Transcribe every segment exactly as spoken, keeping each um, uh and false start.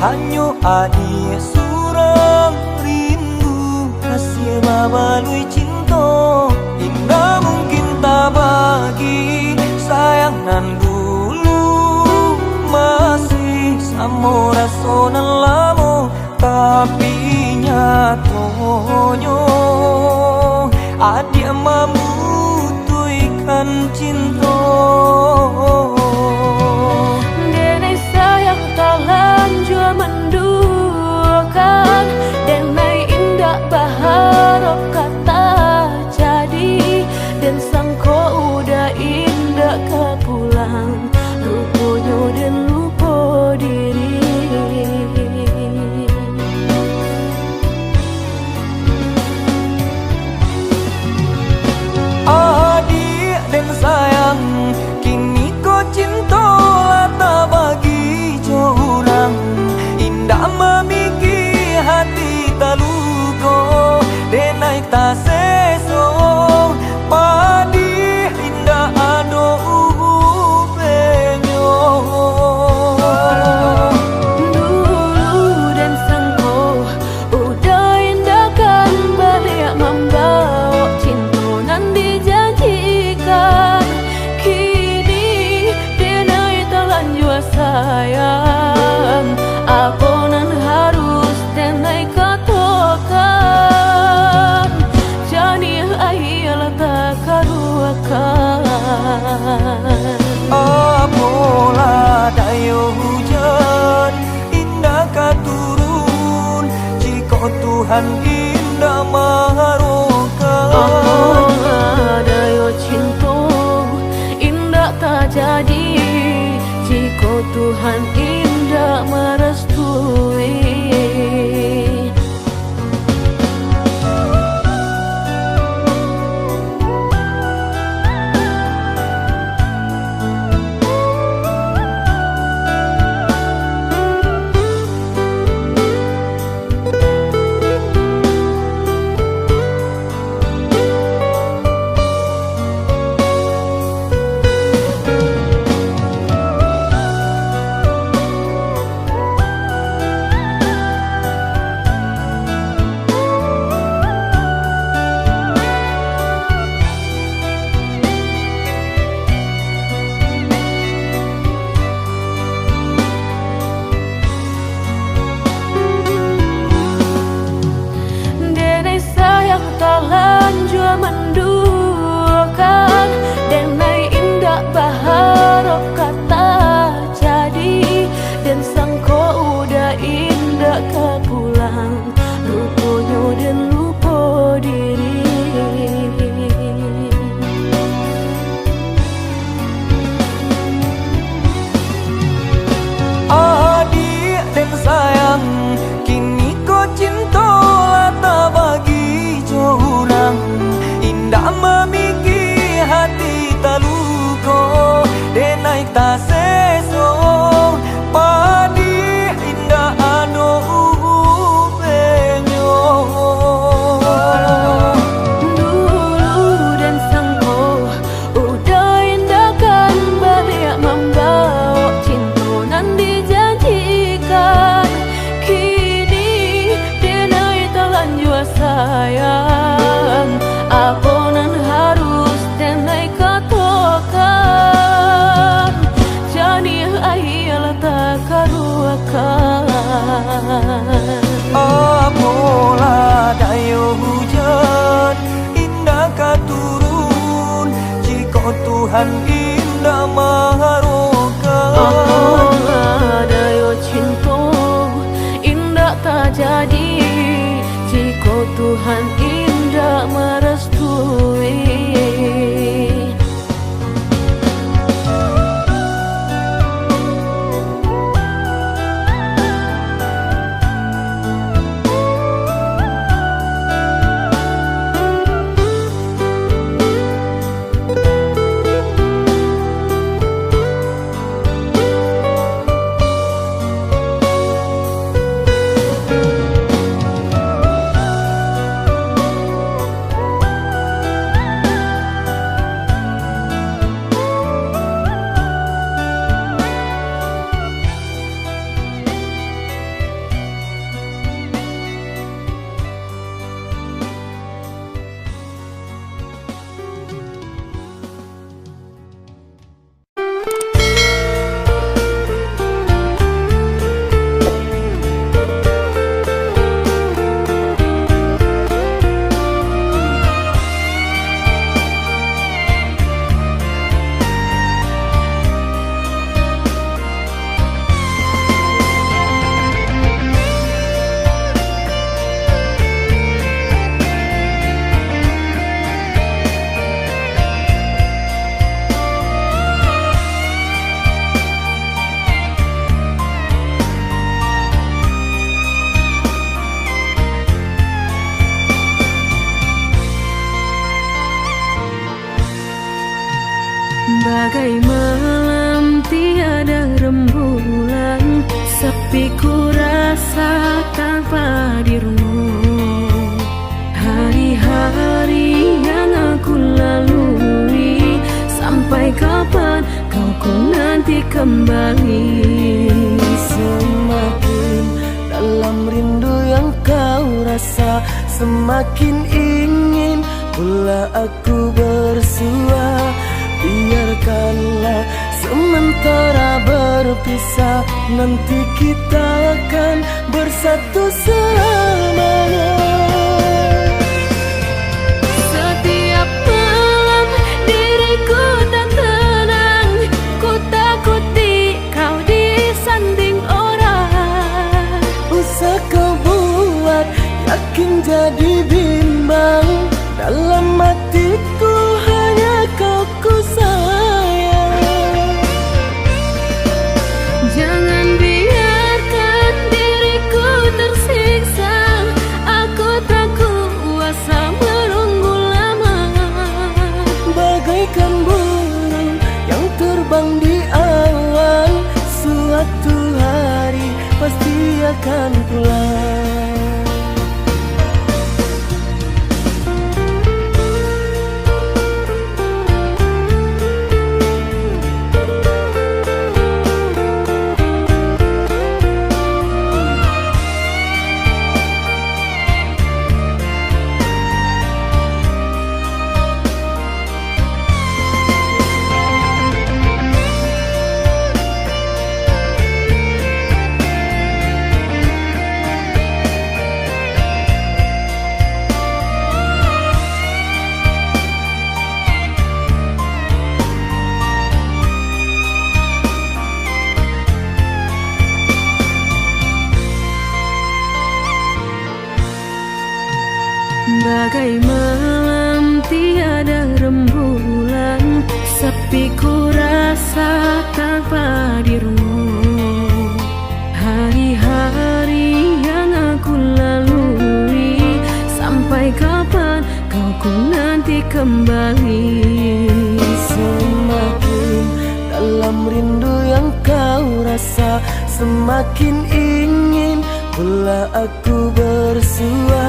Hanyo adiak surang rindu, rasiah babalui cinto. Indak mungkin tabagi sayang nan dulu, masih samo raso nan lamo. Tapi nyatonyo, adiak mamutuihkan cinto. Denai sayang talanjua manduakan, denai indak baharap ka tajadi, den sangko uda indak ka pulang. Ruponyo den lupo diri. Adiak den sayang, kini ko cinto lah tabagi jo urang. Indak mamiki hati taluko, denai taseso, padih indak ado ubenyo. Dulu den sangko, uda indak kan baliak mambawok cinto nan dijanjikan. Kini denai talanjua sayang, apo nan harus denai katokan? Janiah aia lah takaruakan. Apolah dayo hujan indak ka turun, jikok Tuhan indak marokan. Apolah dayo cinto indak tajadi, jikok Tuhan indak marastui. Denai sayang talanjua manduakan, denai indak baharap ka tajadi, den sangko uda indak ka pulang, ruponyo den lupo diri. Adiak den sayang, kini ko cinto lah tabagi jo urang. Indak mamiki hati taluko, denai taseso, padih indak ado ubenyo. Dulu den sangko, uda indak kan baliak mambawok cinto nan dijanjikan. Kini denai talanjua sayang, apo nan harus denai katokan? Nanti kembali. Semakin dalam rindu yang kau rasa, semakin ingin pula aku bersua. Biarkanlah sementara berpisah, nanti kita akan bersatu selamanya. Setiap malam diriku tak tenang, ku takuti kau disanding orang. Usah kau buat yakin jadi bimbang, dalam hatiku hanya kau ku sayang. Jangan biarkan diriku tersiksa, aku tak kuasa menunggu lama. Bagaikan burung yang terbang di awan, suatu hari pasti akan pulang. Bagai malam tiada rembulan, sepi ku rasa tanpa dirimu. Hari-hari yang aku lalui, sampai kapan kau ku nanti kembali? Semakin dalam rindu yang kau rasa, semakin ingin pula aku bersua.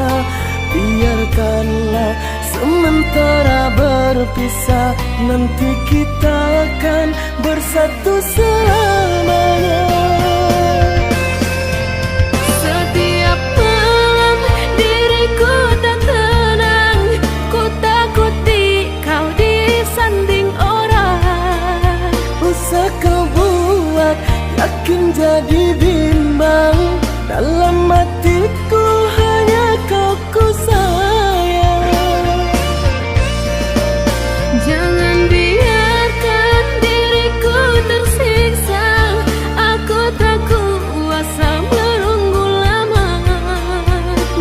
Biarkanlah sementara berpisah, nanti kita akan bersatu selamanya. Setiap malam diriku tak tenang, ku takuti kau disanding orang. Usah kau buat yakin jadi bimbang, dalam hatiku hanya kau ku sayang. Jangan biarkan diriku tersiksa, aku tak kuasa menunggu lama.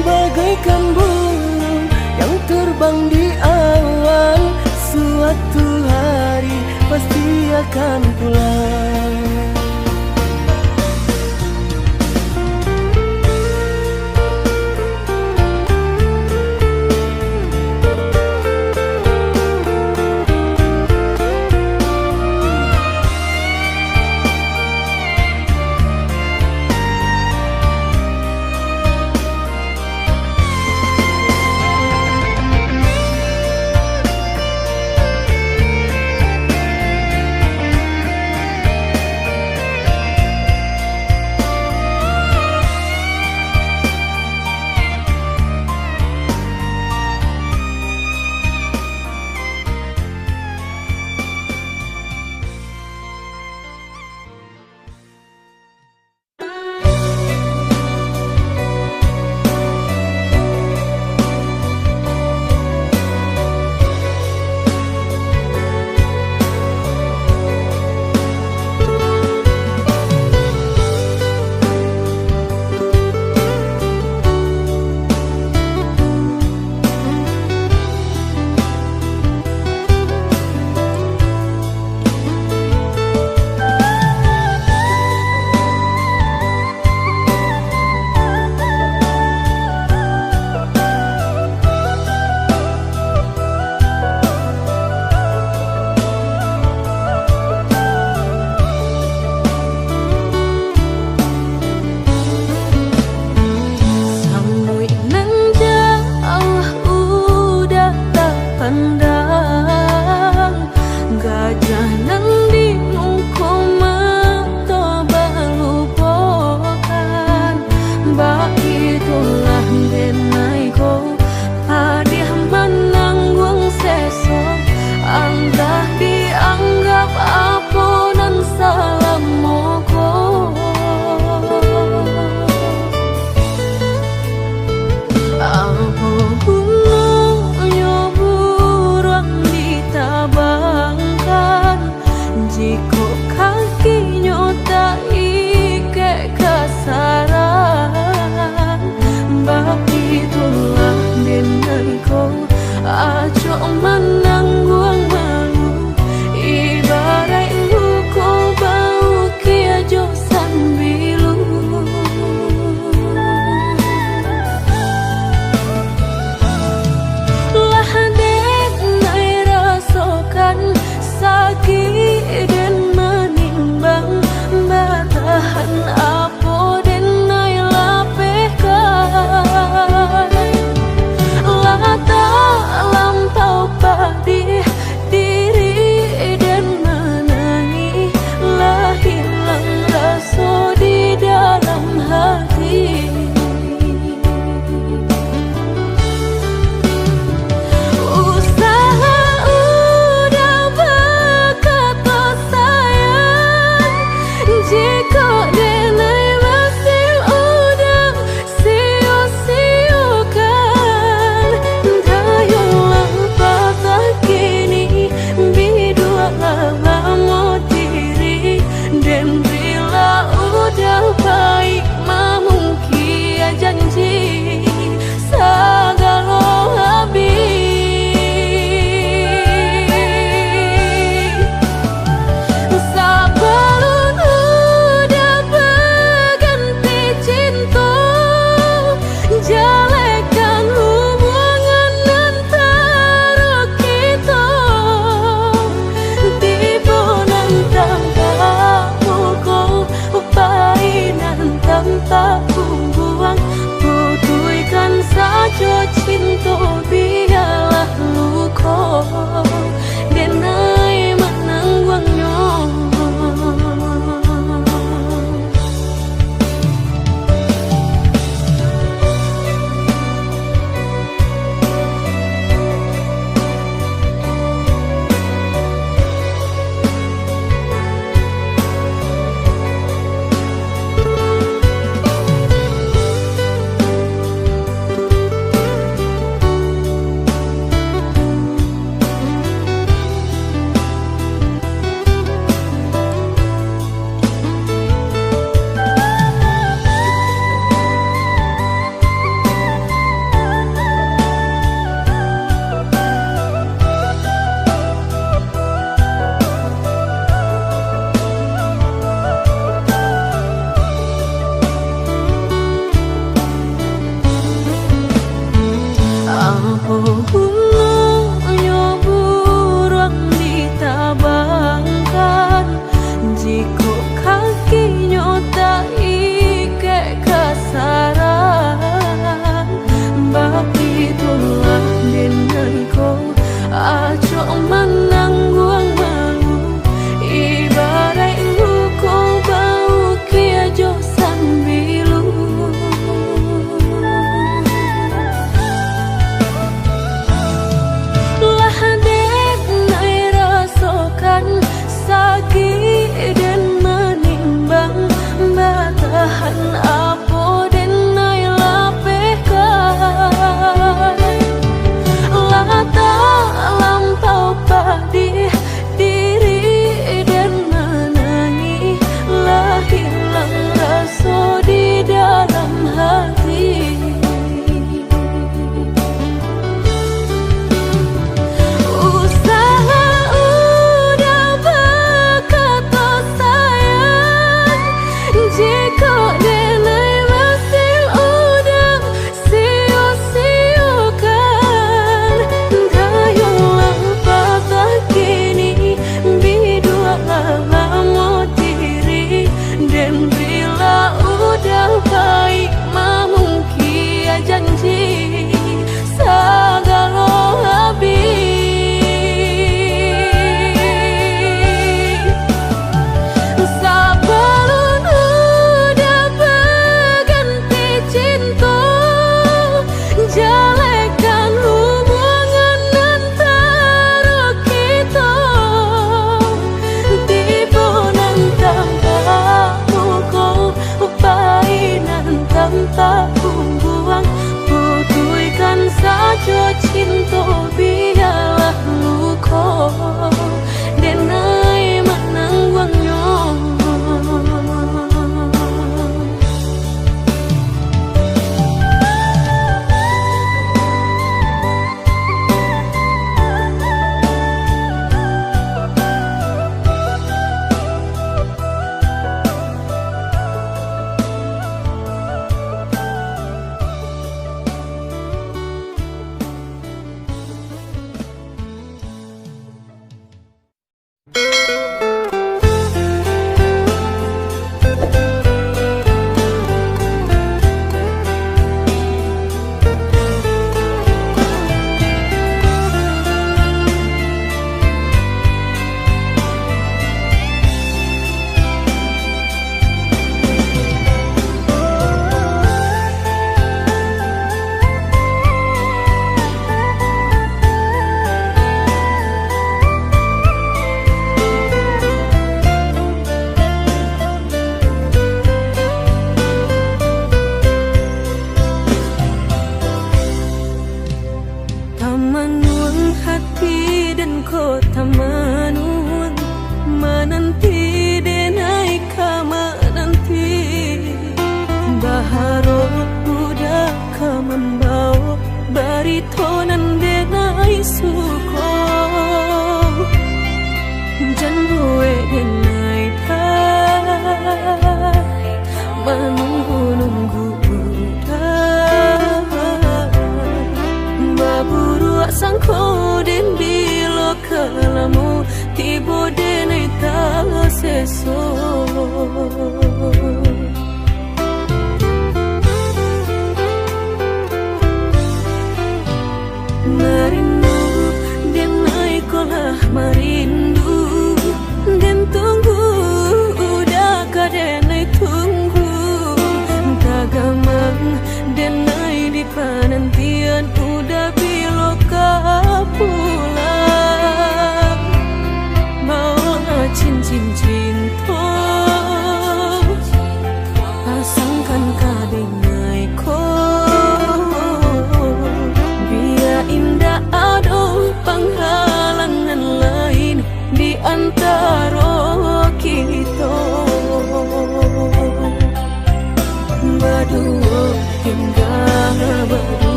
Bagaikan burung yang terbang di awan, suatu hari pasti akan pulang.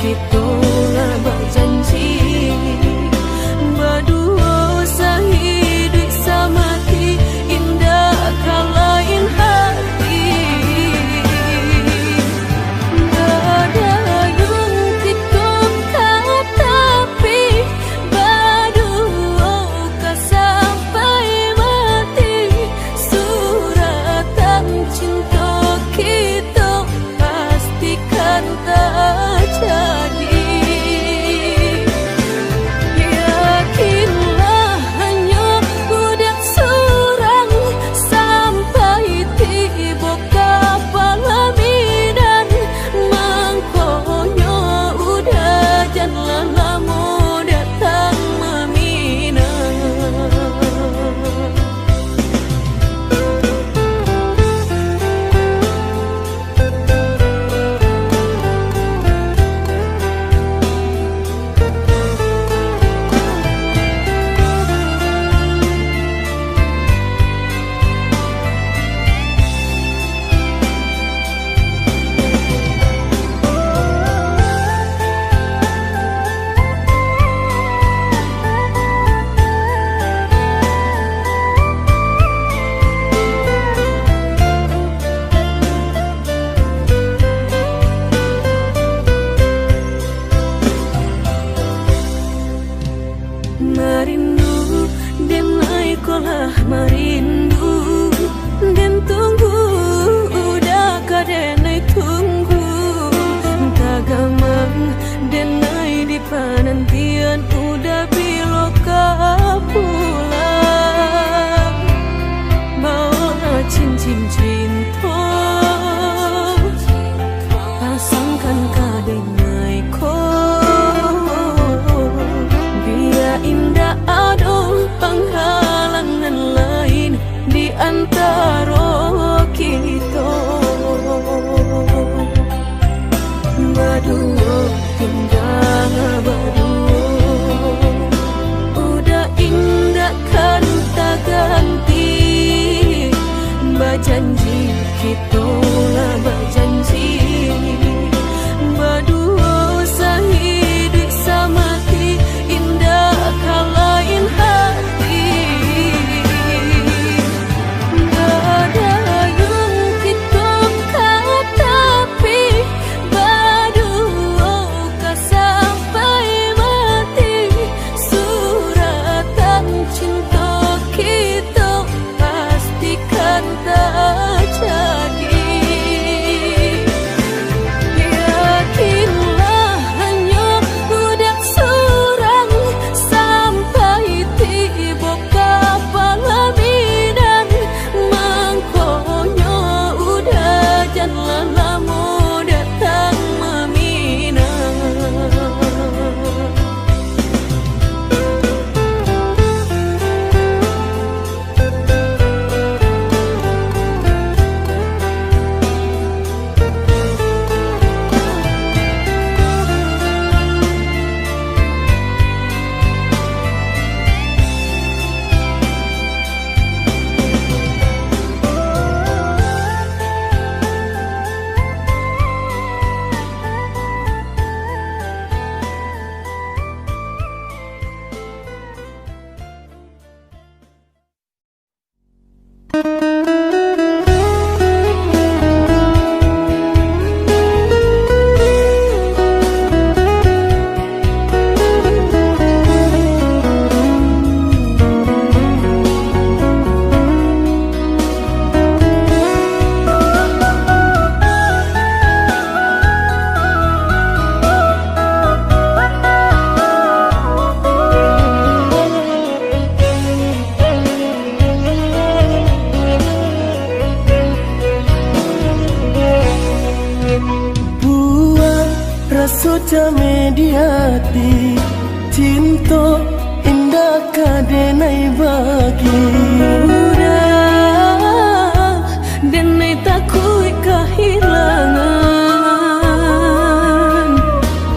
Kito lah bajanji, baduo sahiduik samati, indak ka lain hati. Badayun kito ka tapi, baduo ka sampai mati. Suratan cinto kito pastikan tajadi. Yakinlah, hanyo budak surang, sampai tibo ka palaminan, mangkonyo uda janlah lamo datang maminang. Marindu, denai ko lah marindu, den tunggu, uda ka denai tunggu. Tagamang, denai di panantian, uda bilo ka pulang. Baolah cincin cinto, pasangkan ka denai ko, bia indak ado panghalangan lain di antaro kito. Baduo, tingga baduo, uda indak kan taganti. Bajanji, kito lah bajanji, baduo sahiduik samati, indak ka lain hati. Badayun kito ka tapi, baduo ka sampai mati. Suratan cinto kito pastikan tajadi. Yakinlah, hanyo budak surang, sampai tibo ka palaminan, mangkonyo uda janlah lamo datang maminang. Buah raso cameh di ati, cinto indak ka denai bagi. Udah, denai takuik kahilangan.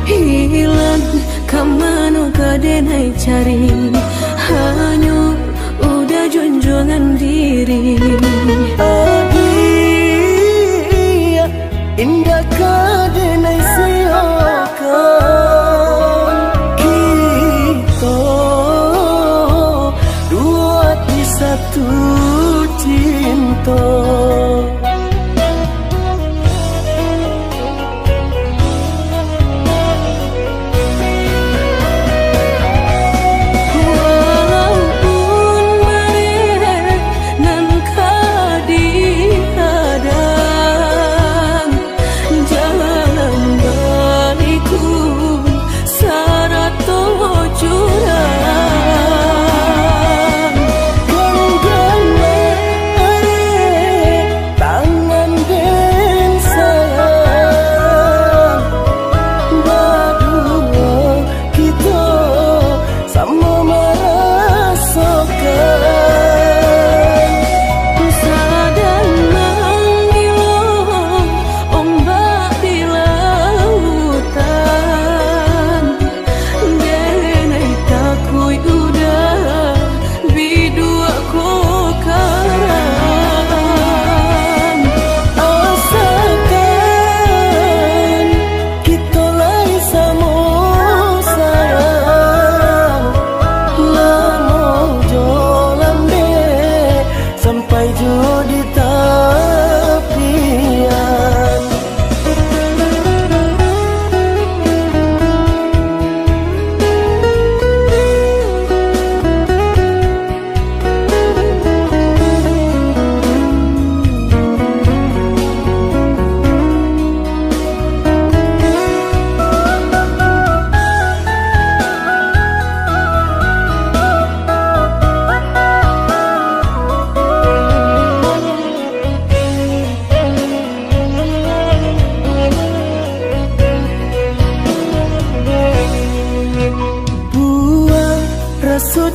Hilang ka mano ka denai cari, hanyo udah junjuangan diri. Adia, indak ka denai siokan.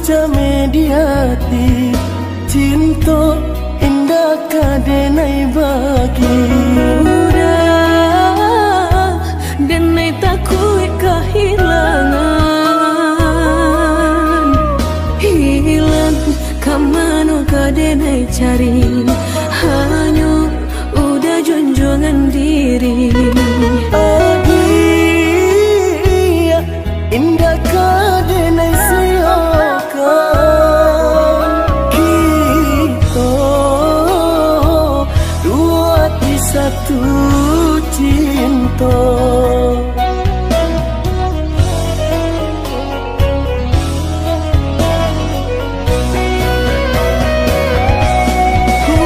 Cameh di ati, cinto indak ka denai bagi. Udah, denai takuik kahilangan. Hilang ka mano ka denai cari, hanyo Udah junjuangan diri. Adiak, indak ka denai siokan. Kito duo ati satu cinto.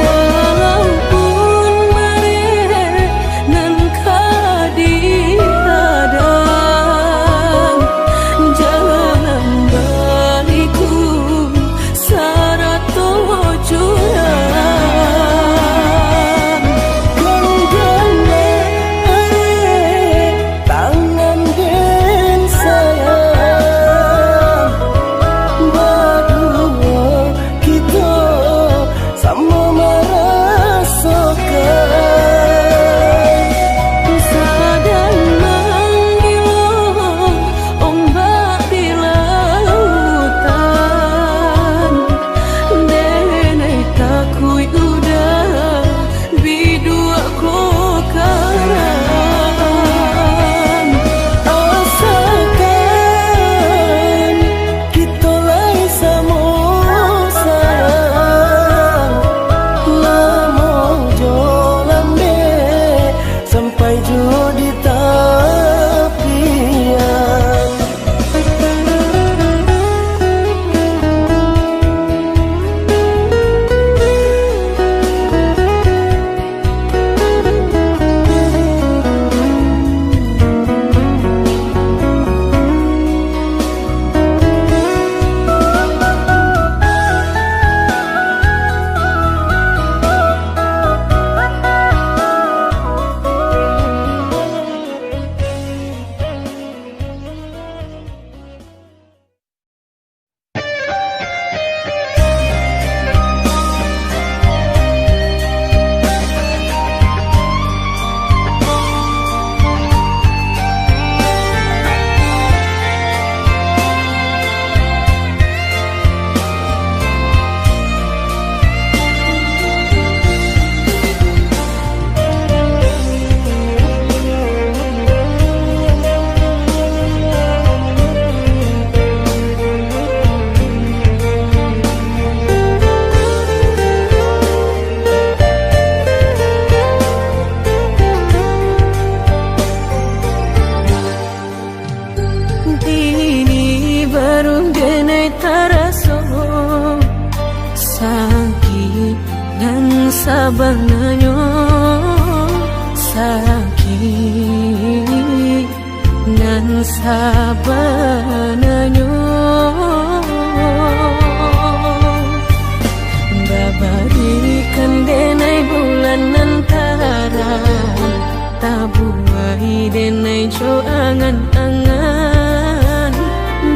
Walaupun mareh nan ka dihadang, jalan baliku sarato curang. Gangganyo areh tangan den sayang, baduo kito samo marasokan. Sadang manggilo ombak di lautan, denai takuik udah biduak ko karam. Asakan kito lai samo sayang, lamo jo lambek sampai jo di tapian. Kini baru denai taraso sakik nan sabananyo, sakik nan sabananyo. Babarikan denai bulan nan tarang, tabuai denai jo angan-angan,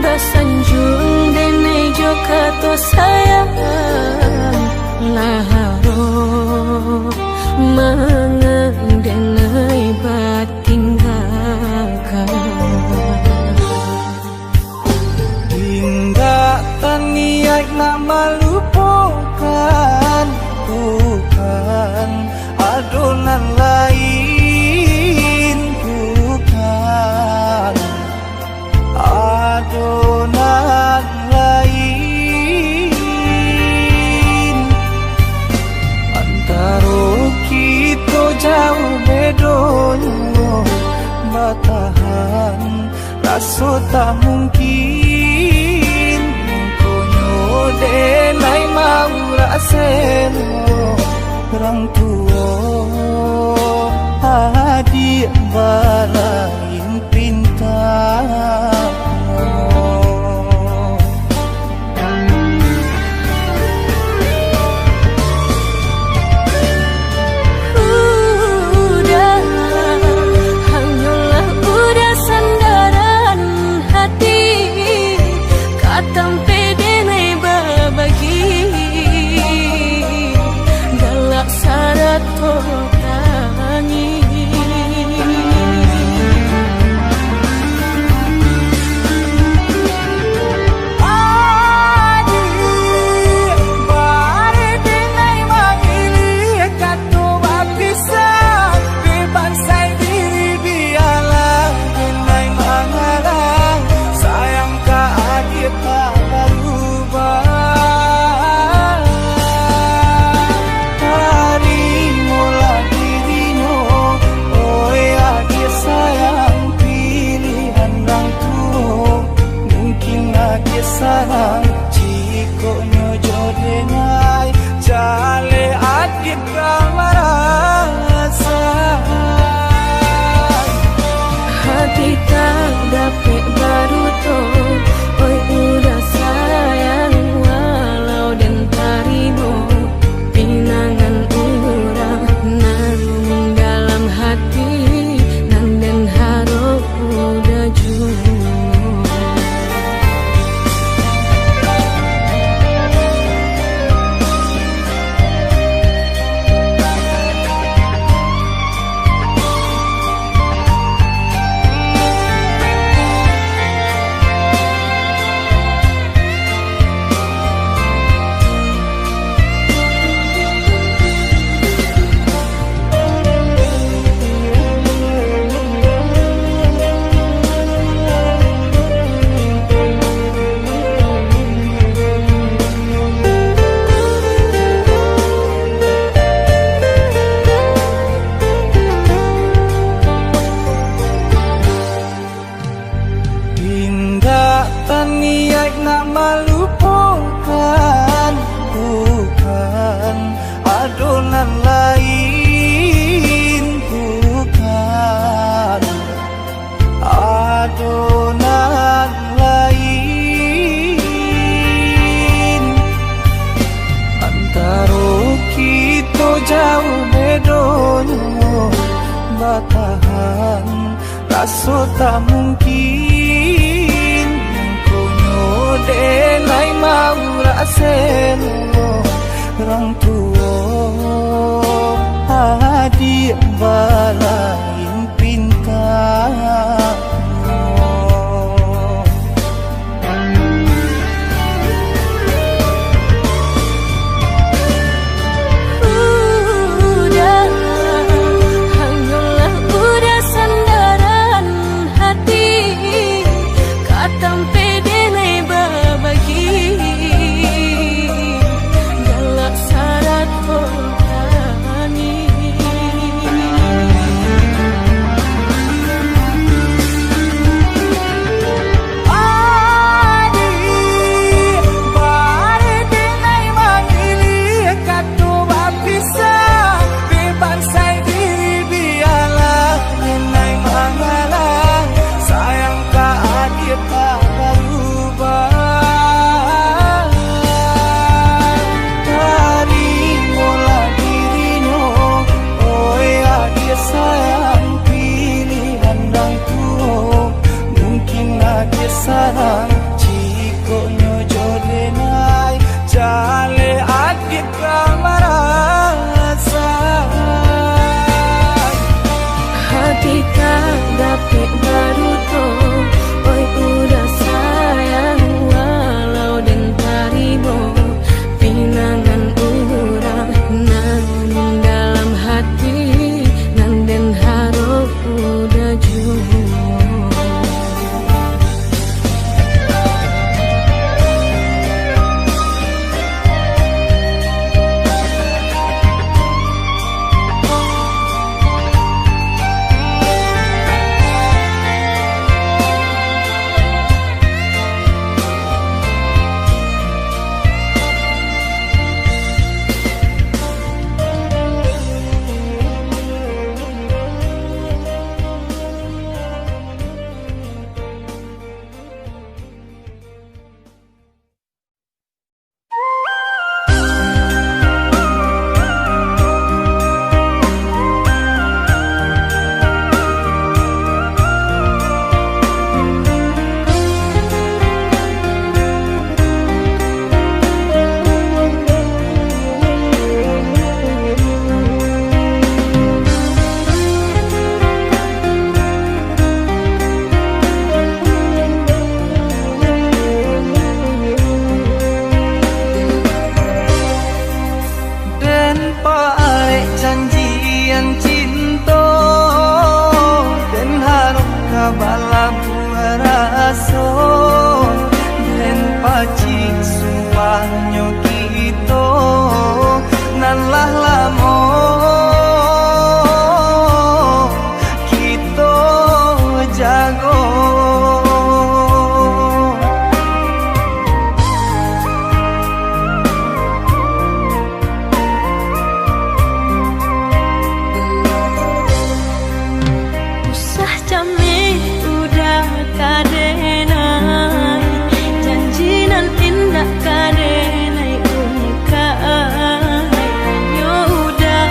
basanjuang denai jo kato sayang, lah harok mangan denai batinggakan. Indak taniaik nak malupokan, bukan ado nan lain, bukan ado nan lain. Antaro kito jauah bedonyo, batahan raso tak mungkin, mangkonyo denai maurak selo, urang tuo adiak balain pinta. Udah, hanyolah udah sandaran hati, ka tampek denai Indak taniaik nak malupokan, bukan, ado nan lain, bukan, ado nan lain. Antaro kito jauh bedonyo, batahan raso tak mungkin. Mangkonyo denai maurak selo, rang tuo adiak balain pinta. Udah, hanyolah udah sandaran hati, ka tampek denai babagi, galak sarato tangih. Adik, bareh denai mangilih kato bapisah, dek bansai diri bialah denai mangalah, sayang ka adiak tak barubah. Tarimolah dirinyo, oi adiak sayang, pilihan rang tuo. Mungkin adiak salah, jikok nyo jo denai, jaleh adiak ka marasa. Hati tak dapek baduto, oi udah sayang, walau den tarimo pinangan urang nan dalam hati, nan den harok udah juo. Den paarek janjian cinto, den harok ka balabuah raso, den pacik sumpahnyo kito nan lah lamo kito jago. Usah cameh, udah ka denai, janji nan indak ka denai ungkai. Nyo udah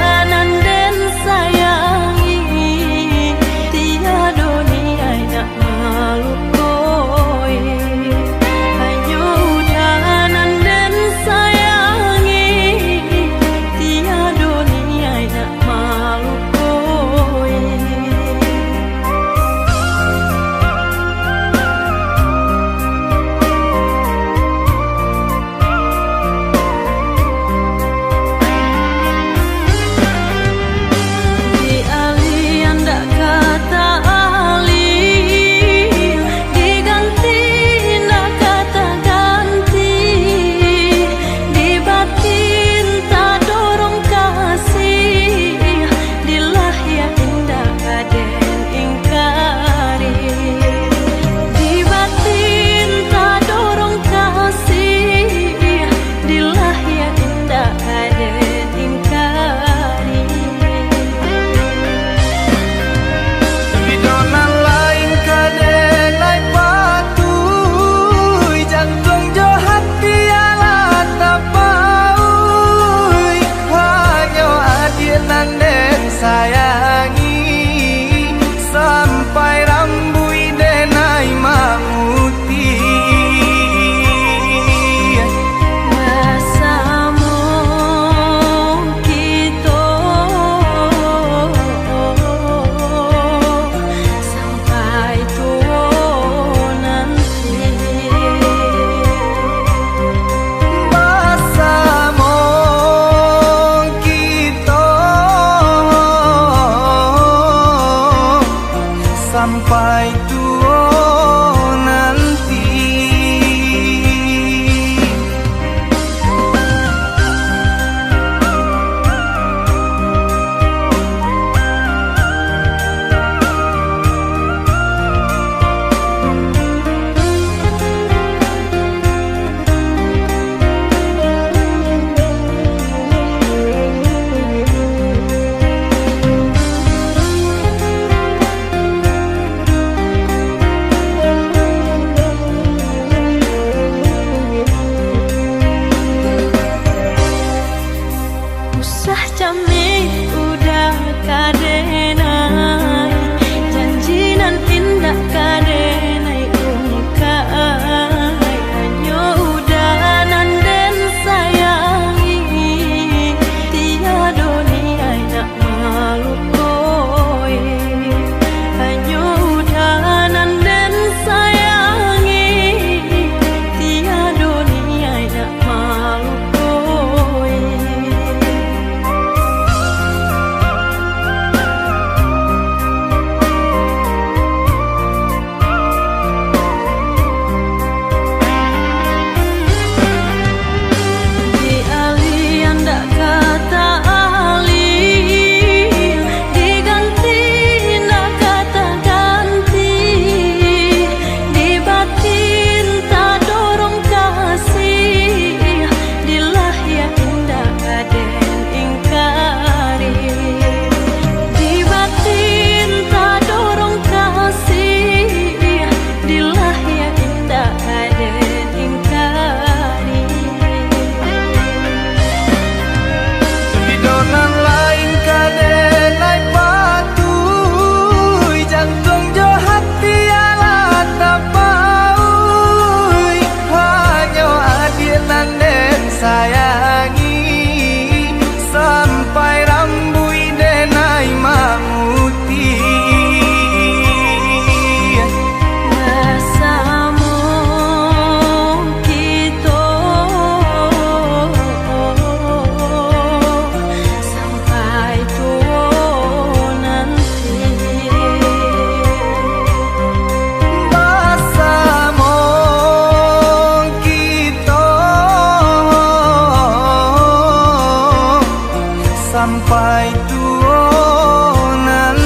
Pai tuo nanti.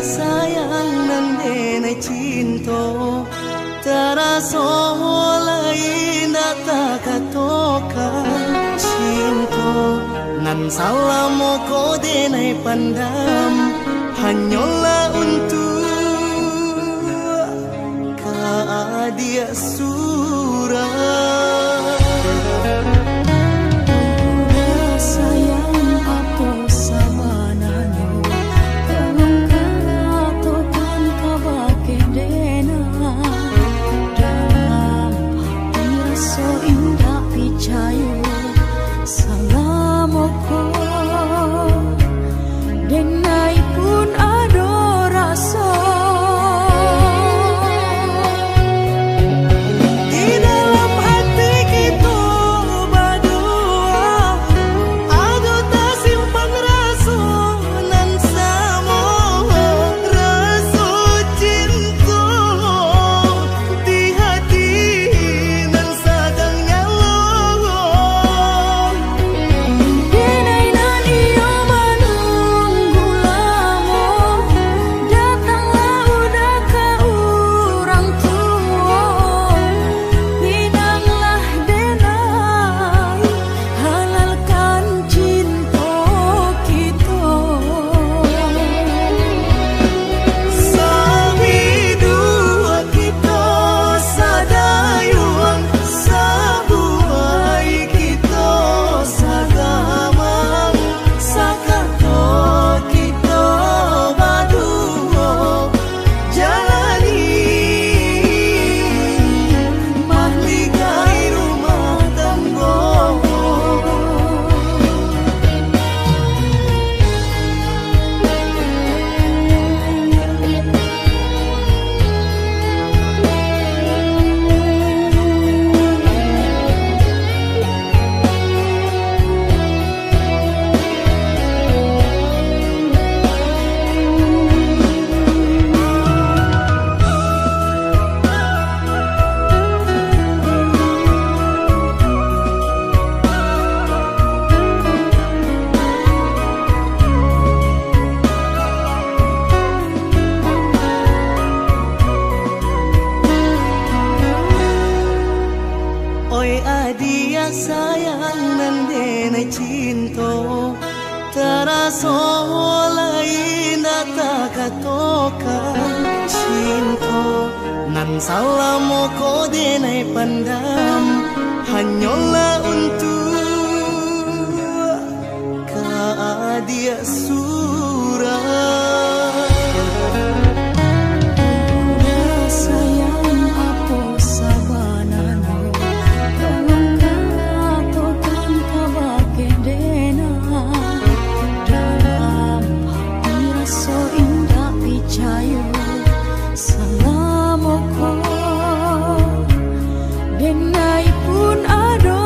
Sayang nan denai cinto, taraso lai indak takatokan. Cinto nan salamo ko denai pandam, hanyolah untuak ka adiak surang. Sayang, apo sabananyo, tolong katokan kabake denai. Dalam hati raso indak picayo, salamo ko denai pun ado raso. Di dalam hati kito baduo, ado tasimpan raso nan samo, raso cinto di hati nan sadang nyalo. Denai nan iyo manunggu lamo, datanglah uda ka urang tuo. Pinanglah denai, halalkan cinto kito. Sabiduak kito sadayuang, sabuai kito sagamang, sakato kito baduo jalani mahligai rumah tanggo. Oi adiak sayang nan denai cinto, taraso lai indak takatokan. Cinto nan salamo ko denai pandam, hanyolah untuak ka adiak surang. Sayang, apo sabananyo, tolong katokan kabake denai. Dalam hati raso indak picayo, salamo ko denai pun ado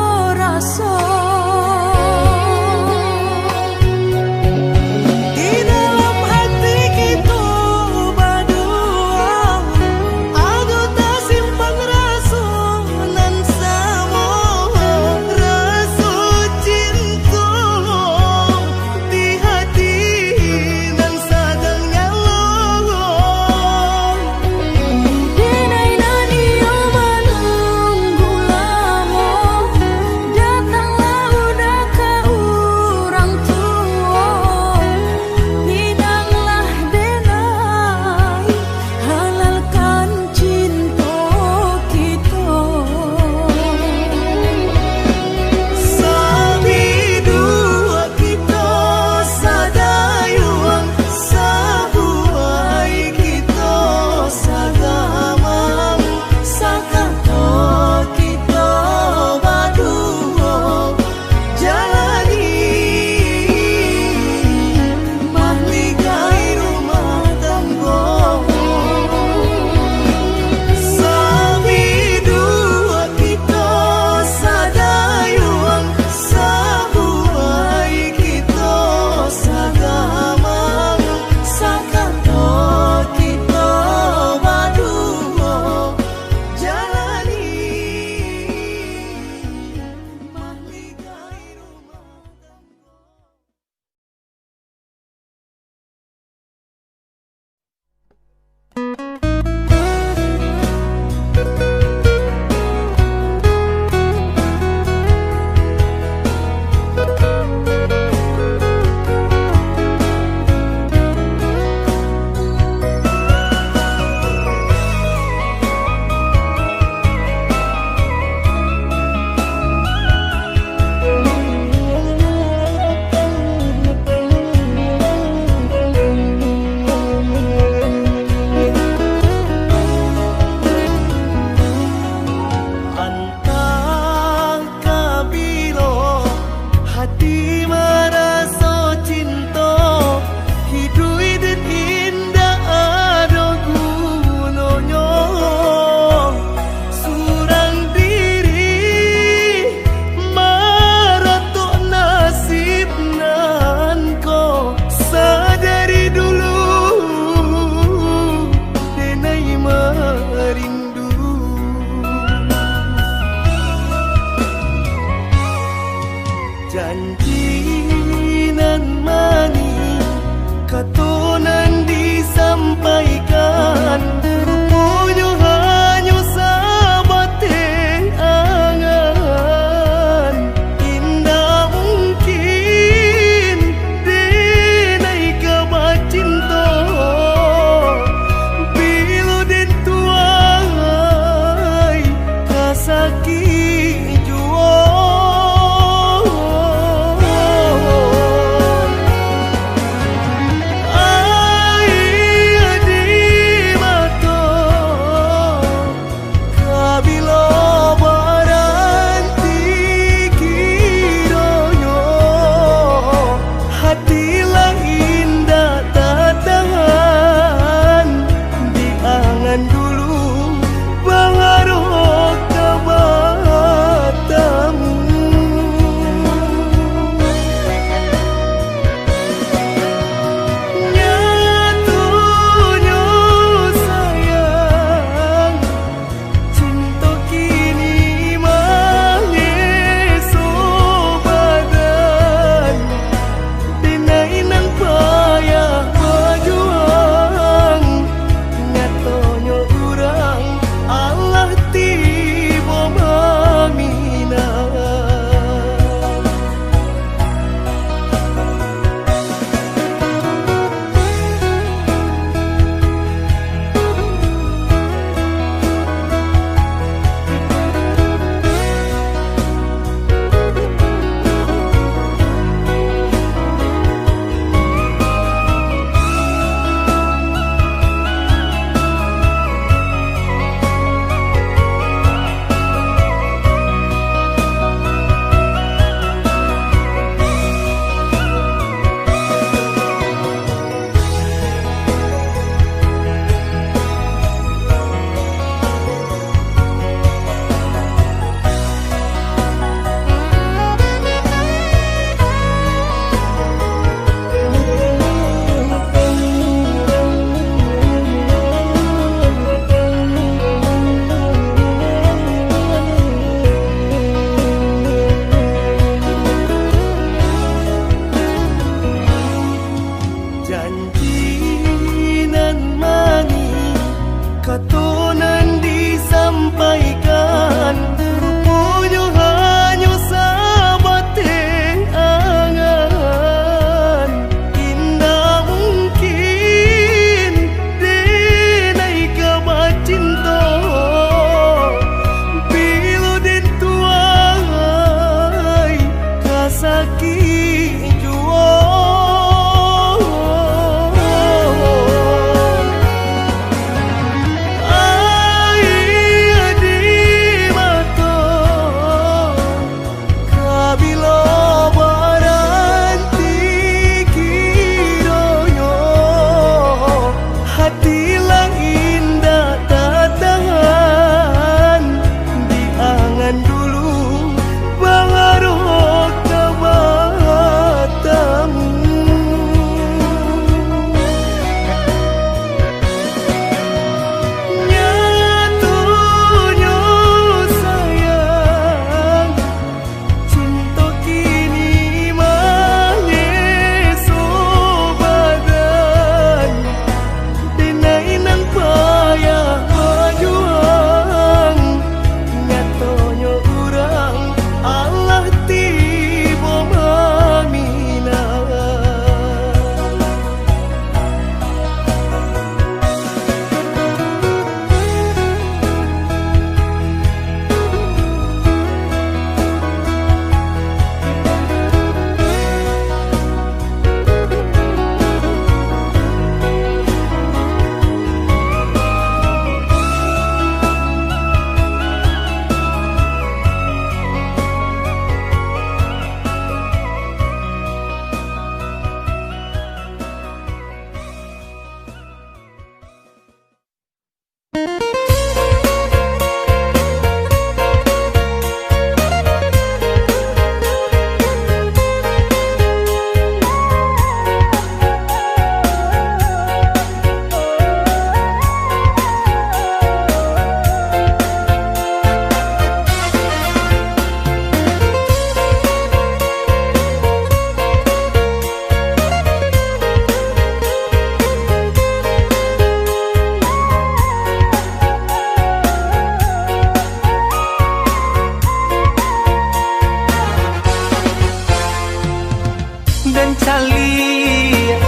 Den caliak,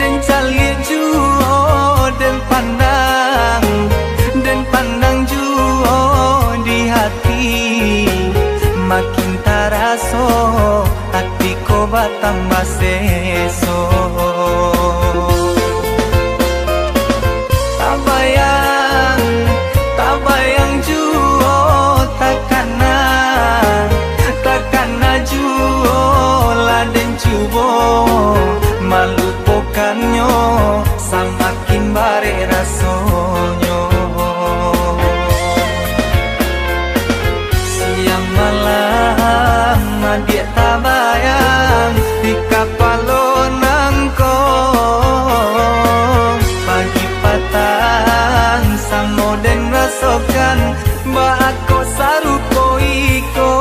den caliak juo, den pandang, den pandang juo di hati, makin taraso ati ko batambah seso. Tabayang, tabayang juo, takana, takana juo, lah den cubo malupokannyo, samakin barek rasonyo. Siang malam adiak tabayang di kapalo nangko, pagi patang samo den rasokan, baa kok sarupo iko.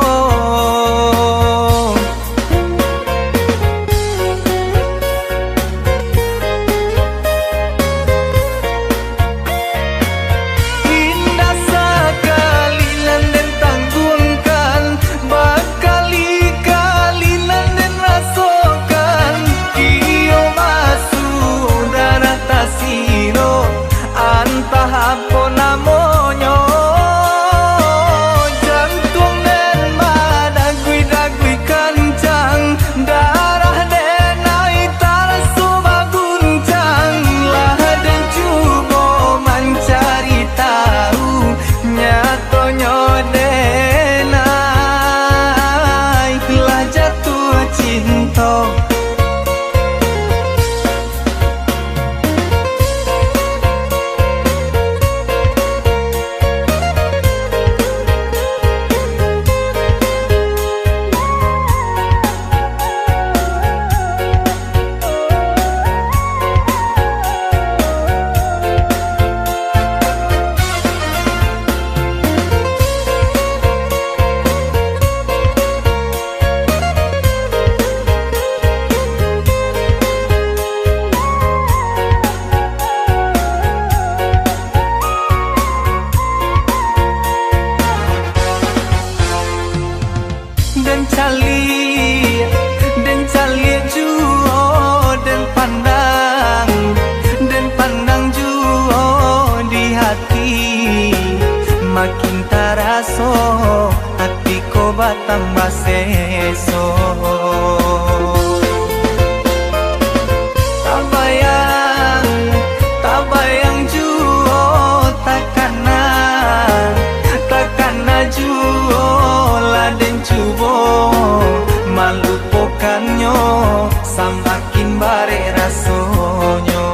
Indak sakali nan den tangguangkan, bakali-kali nan den rasokan, kio basuo darah tasiro, antah apo namonyo. Jantuang den badagui-dagui kancang, darah den naik taraso baguncang, lah den cubo mancari tau, nyatonyo den ai lah jatuah cinto. Den caliak, den caliak juo, den pandang, den pandang juo di hati, makin taraso ati ko batambah seso. Tabayang, tabayang juo, takana, takana juo, lah den cubo malupokannyo, samakin barek rasonyo.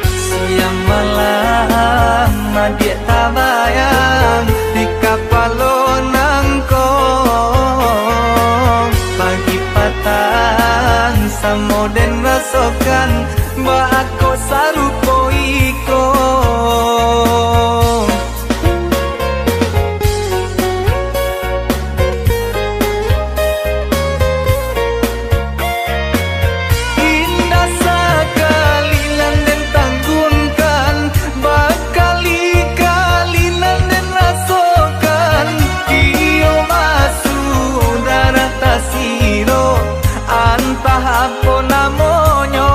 Siang malam adiak tabayang di kapalo nangko, pagi patang samo den rasokan, baa kok sarupo iko. Indak sakali nan den tangguangkan, bakali-kali nan den rasokan, kio basuo darah tasiro, antah apo namonyo.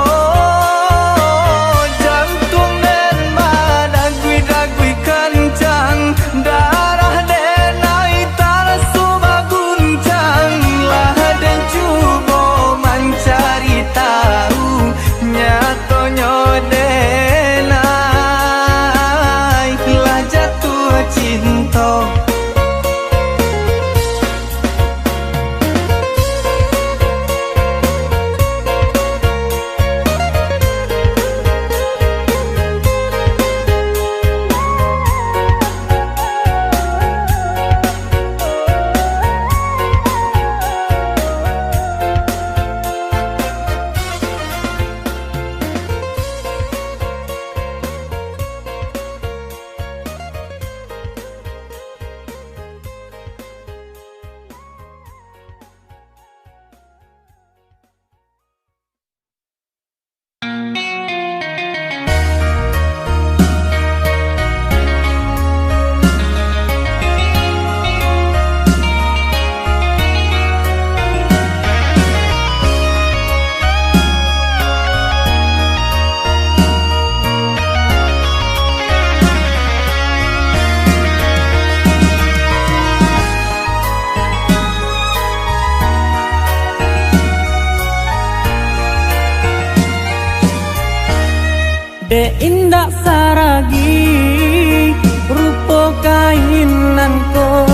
Dek indak saragi rupo kain nan ko,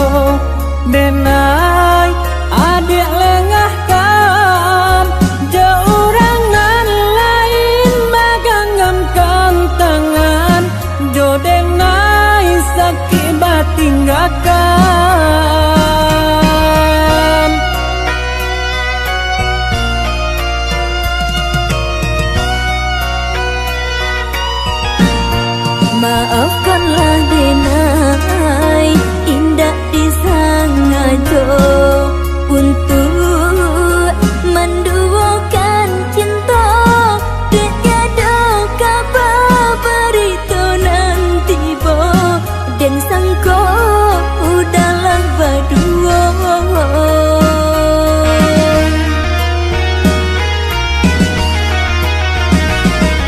denai adiak lengahkan, jo urang nan lain baganggamkan tangan, jo denai sakik batinggakan. Maafkanlah denai, indak disangajo untuak manduokan cinto. Dek tiado kaba barito nan tibo, den sangko udalah baduo.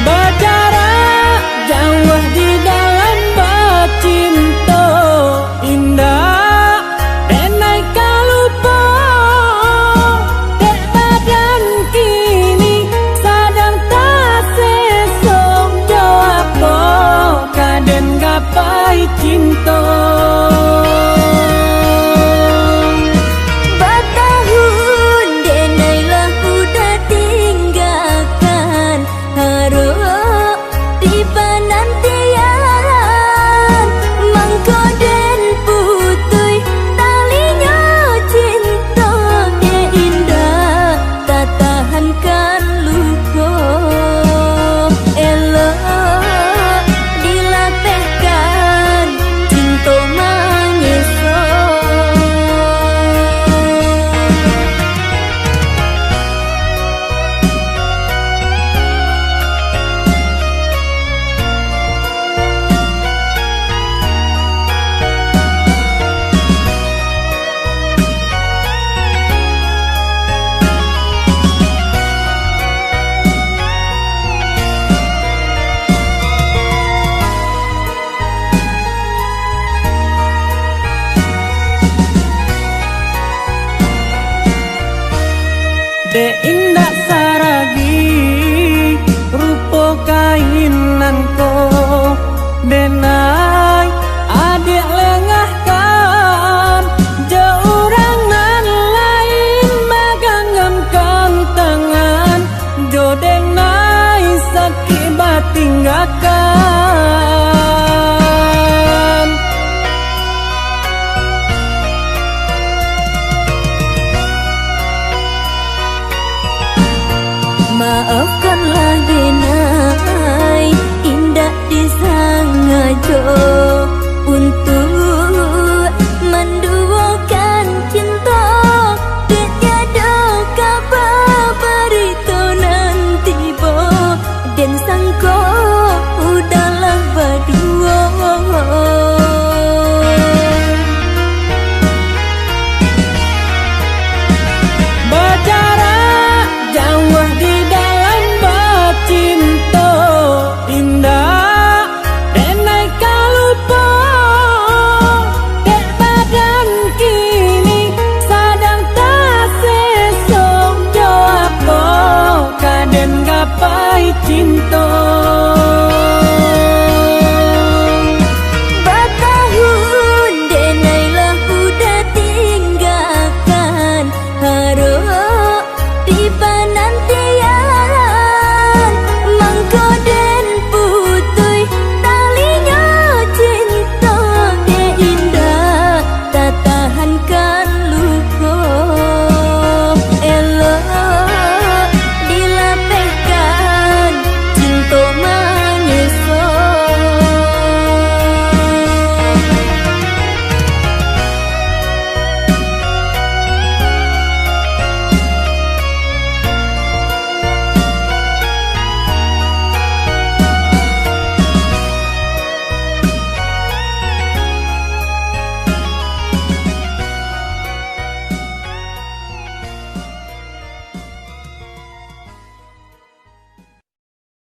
Bajarak jauah di dalam bacinto, indak denai ka lupo, dek badan kini sadang taseso, jo apo ka den gapai cinto. Batahun denai lah udah tinggakan, harok dipanantian, mangko den putuih talinyo cinto, dek indak tatahankan luko. Elok dilapehkan cinto manyeso. Dek indak